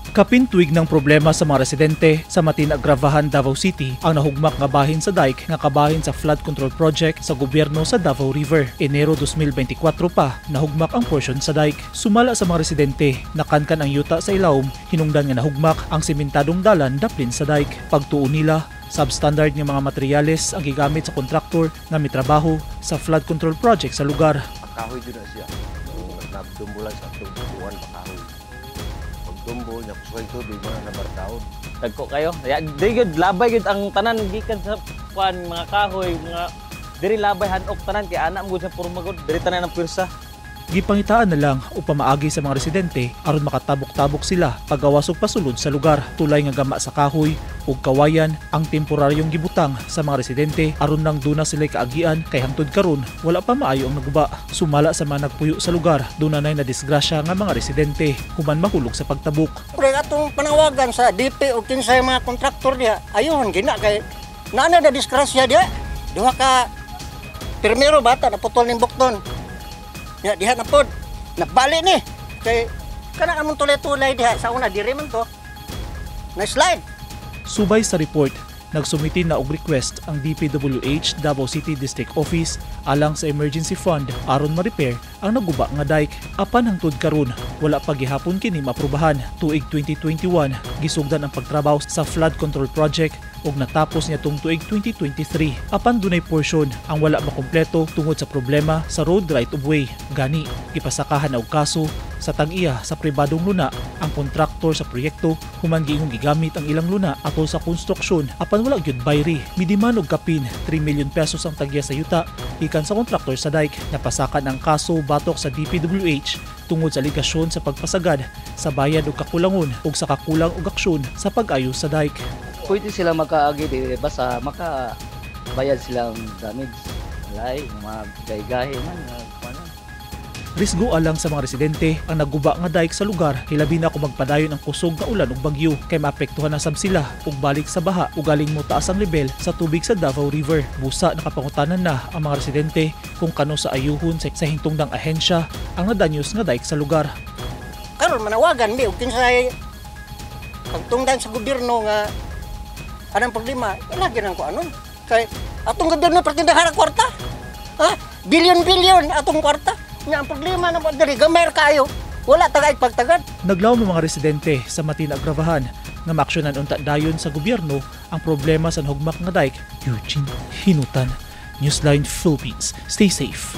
Kapin tuig ng problema sa mga residente sa Matin-Aggravahan, Davao City ang nahugmak nga bahin sa dike nga kabahin sa flood control project sa gobyerno sa Davao River. Enero 2024 pa nahugmak ang portion sa dike. Sumala sa mga residente, nakankan ang yuta sa ilawom hinungdan nga nahugmak ang sementadong dalan daplin sa dike. Pagtuo nila, substandard nga mga materyales ang gigamit sa kontraktor nga mitrabaho sa flood control project sa lugar. Kahoy jud na siya. Nabdumbulan sa atong buwan pa kahoy. Pagdumbol niya kusog tubig mga nabartaon. Dagko kayo. Ya, di gyud labay gyud ang tanan gikan sa kuan, mga kahoy, mga diri labay hanok tanan kay ana mo gud sa porma gud. Diri tanan ang pwersa. Gipangitaan na lang o pamaagi sa mga residente aron makatabok-tabok sila pagawas og pasulod sa lugar. Tulay nga gama sa kahoy ug kawayan ang temporaryong gibutang sa mga residente aron lang duna sila kaagian kay hangtod karon wala pa maayo ang naguba. Sumala sa mga nagpuyo sa lugar, duna nay nadisgrasya nga mga residente human mahulog sa pagtabok. Pre, atong panawagan sa DP o kinsay mga kontraktor diha, ayun gina kay naa na disgrasya diha. Duha ka pirmero bata naputol ning bukton. Ya diha na pod. Nabali ni kay kana among tulay-tulay diha sa una diri man to. Na slide. Subay sa report, nagsumiti na og request ang DPWH Davao City District Office alang sa emergency fund aron ma-repair ang naguba nga dike. Apan hangtod karon, wala pa gihapon kini maaprubahan. Tuig 2021, gisugdan ang pagtrabaho sa flood control project ug natapos niya tong tuig 2023. Apan dunay portion ang wala makumpleto tungod sa problema sa road right of way. Gani, gipasakahan na og kaso sa tag-iya sa pribadong luna ang kontraktor sa proyekto human giingong gigamit ang ilang luna atol sa konstruksyon apan wala gyud bayri. Midiman og kapin 3 million pesos ang tagya sa yuta gikan sa kontraktor sa dike. Napasakan ang kaso batok sa DPWH tungod sa aligasyon sa pagpasagad sa bayad og kakulangon ug sa kakulang og aksyon sa pag-ayo sa dike. Pwede sila makaagi di basta maka bayad silang damage. Walay, mga gaygahi man, mga kuno. Risgo alang sa mga residente ang naguba nga dike sa lugar, hilabi na kung magpadayon ang kusog nga ulan ug bagyo kay maapektuhan na sab sila ug balik sa baha ug galing mo taas ang level sa tubig sa Davao River. Busa nakapangutanan na ang mga residente kung kano sa ayuhon sa hintungdang ahensya ang nadanyos nga dike sa lugar. Karon manawagan mi og kinsay pagtungdan sa gobyerno nga anang problema, lagi nang ko anon. Kay atong gobyerno pertindahan ang kwarta. Ha? Bilyon-bilyon atong kwarta. Nya ang problema na diri gamay ra kaayo. Wala tagay pagtagad. Naglawom ang mga residente sa Matin-Aggravahan nga maaksyonan unta dayon sa gobyerno ang problema sa nahugmak nga dike. Eugene Hinutan, Newsline Philippines. Stay safe.